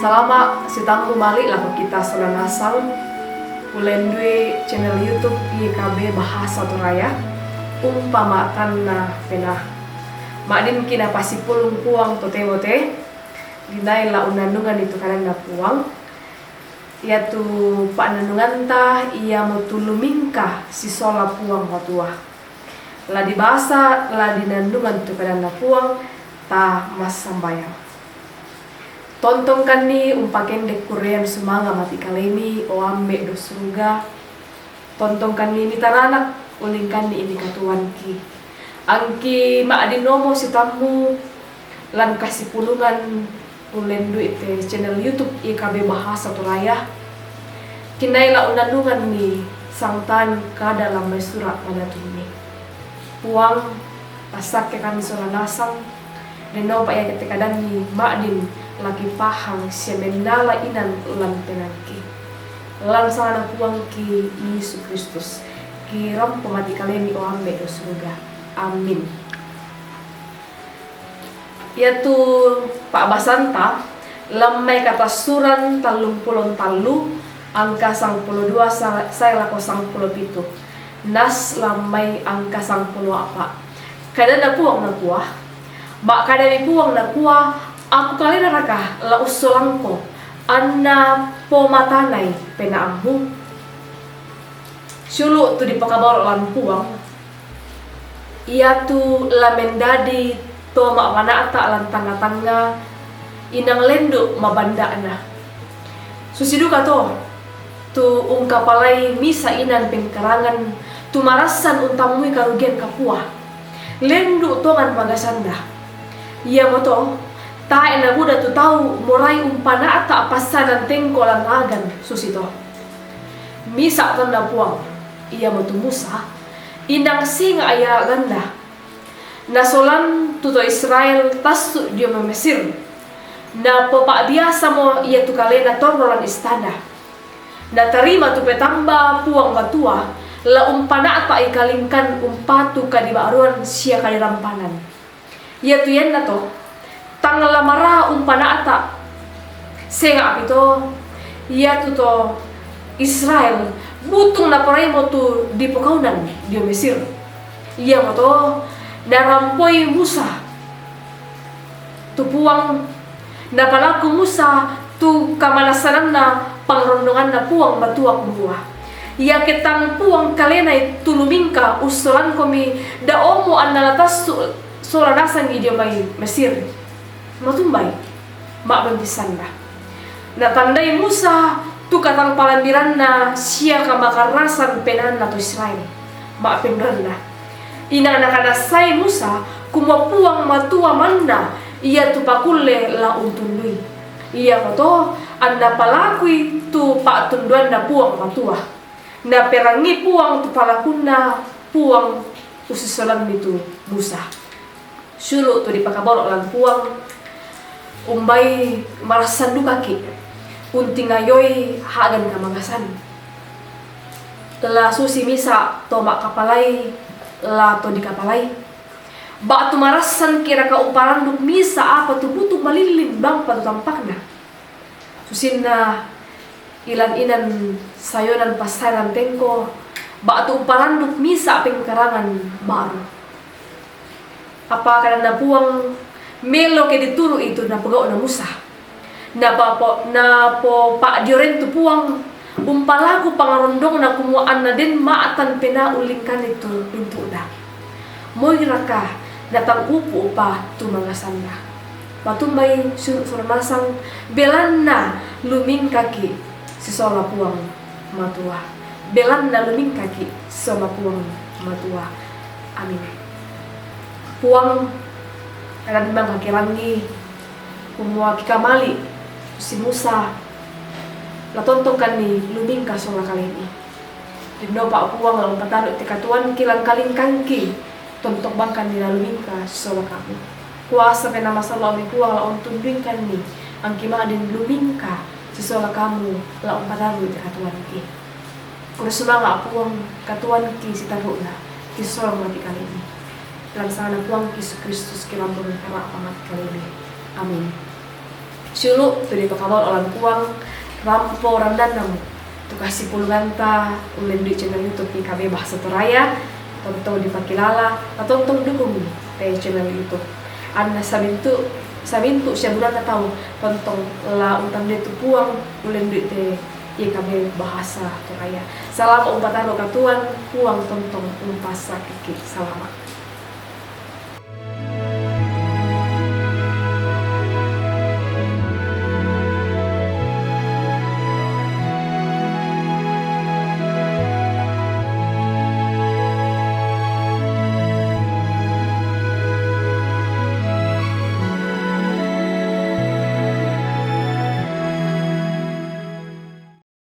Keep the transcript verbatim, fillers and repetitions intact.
Salama' sitammu mali' lako kita sola nasang, ulendui channel YouTube Y K B Bahasa Toraya, Umpama'tanna Penaa. Ma'dinki' napasipulung Puang to tebo te, dinai la unnannunganni tu kadanNa Puang. Iatu pa'nannunganta iamotu lumingka sisola Puang Matua. La dibasa, la dinannungan tu kadanNa Puang, ta massambayang. Tontongkanni umpakende' kurrean sumanga' mati' kalemi, o Amme' do suruga. Tontongkanni mitaranak, ulingkanni ini katuoanki. Angki ma'dinomo sitammu lan kasipulungan ullendu'i te channel YouTube Y K B Bahasa Toraya. Kinai la unnannunganni sangtan kada lan mai sura' padatunni. Puang, passakke kami sola nasang, dennopa ia te kadanni ma'din la kipahang sia mennala inan lan penaangki. Lan sanganNa Puangki Yesu Kristus, kirampo mati' kalemi, o Amme' do suruga. Amin. Iatu pa'basanta lan mai Katassuran tallumpulo tallu, angka sangpulo dua sa-, sae lako sangpulo pitu. Nas lan mai angka sangpulo a'pa'. KadanNa Puang nakua, Ma'kadami Puang nakua, Aku kalenaraka la ussolangko, anna pomatanai penaammu? Siulu' tu dipakaboro' lan Puang, iatu la mendadi to ma'pana'ta' lan tangnga-tangnga, inang lendu' mabanda'na. Susi duka to, tu ungkapalai misa' inan pengkarangan, tu marassan untammui karugian kapua. Lendu' tongan magasanna. Iamoto, tae' nabuda tu tau morai umpana'ta' passanan tengko lan agan susito. Misa' tonNa Puang, iamotu Musa, inang senga' ia a'ganna. Nasolan tu to Israel tassu' dio mai Mesir. Napopa'biasamo ia tu kalena torro lan istana. Natarima tu petamba Puang Matua, la umpana'ta'i kalingkan umpatu kadiba'ruan sia kadirampanan. Iatu iannato, tang la mara umpana'ta', senga'pi to, iatu to Israel, butung naporaimo tu dipokaunan dio Mesir. Iamoto narampoi Musa tu Puang, napalaku Musa tu kamanassananna pangarondonganNa Puang Matua kumua, Iake tang Puang kalenai tu lumingka ussolangkomi, da'omo anna la tassu' sola nasangi dio mai Mesir. Matumbai, ma'bempissanna. Natandai Musa tu katangpalambiranna sia kamakarrasan penaanna to Israel. Ma'penduanna. Inang nakanassai Musa, kumua Puang Matua manna ia tu pakulle la untundui. Iamoto, anna palakui tu pa'tunduanNa Puang Matua. Naperangii Puang tu palakunna Puang ussisolanni tu Musa. Siulu' tu dipakaboro' lan Puang, umbai marassan dukaki', untingayoi ha'gan kamagasan. La susi misa' to ma'kapalai, la to dikapalai. Ba'tu marassanki' raka umparanduk misa' apa tu butung malillin bang patutampak na. Susinna ilan-inan sayonan passaeran tengko, ba'tu umparanduk misa' pengkarangan ba'ru. Apa kadanNa Puang, melo ke dituru'i tu napogau'na Musa. Napapo-, napopa'dioren tu Puang, umpalaku pangarondongna kumua anna den ma'tan penaa ullingkanni tu lintu'na. Moi raka natangkupu' upa tu mangasanna. Matumbai siulu' sola nasang, belanna lumingkaki' sisola Puang Matua. Belanna lumingkaki' sisola Puang Matua. Amin. Puang, kadanNa mangkakirangi, kumua kikamali' si Musa, la tontongkanni lumingka sola kalemi. Dennopa Puang la umpatanu te katuoanki lan kalingkangki, tontong bangkanni la lumingka sisola kamu. Kuasa Penaa Masallo' omi Puang la untunduingkanni, angki ma'din lumingka sisola kamu la umpatanu te katuoanki. Kurre sumanga' Puang, katuoanki sitaru'na, kisola mati' kalemi. Lan sanganNa Puang Yesu Kristus kirampo mengkara'pa mati' kalemi. Amin. Culu tu dipakabalu olan Puang, rampo randanna mu tu kasipulunganta ulle ndu' channel YouTube Y K B Bahasa Toraya, tontong dipakilala, na tontong dukungi te channel YouTube. Anna samintu', samintu' sia bulanna tau tontong la utandai tu Puang ulle ndu' te Y K B Bahasa Toraya. Salama' umpataro katuoan, Puang tontong umpassakiki. Salama'.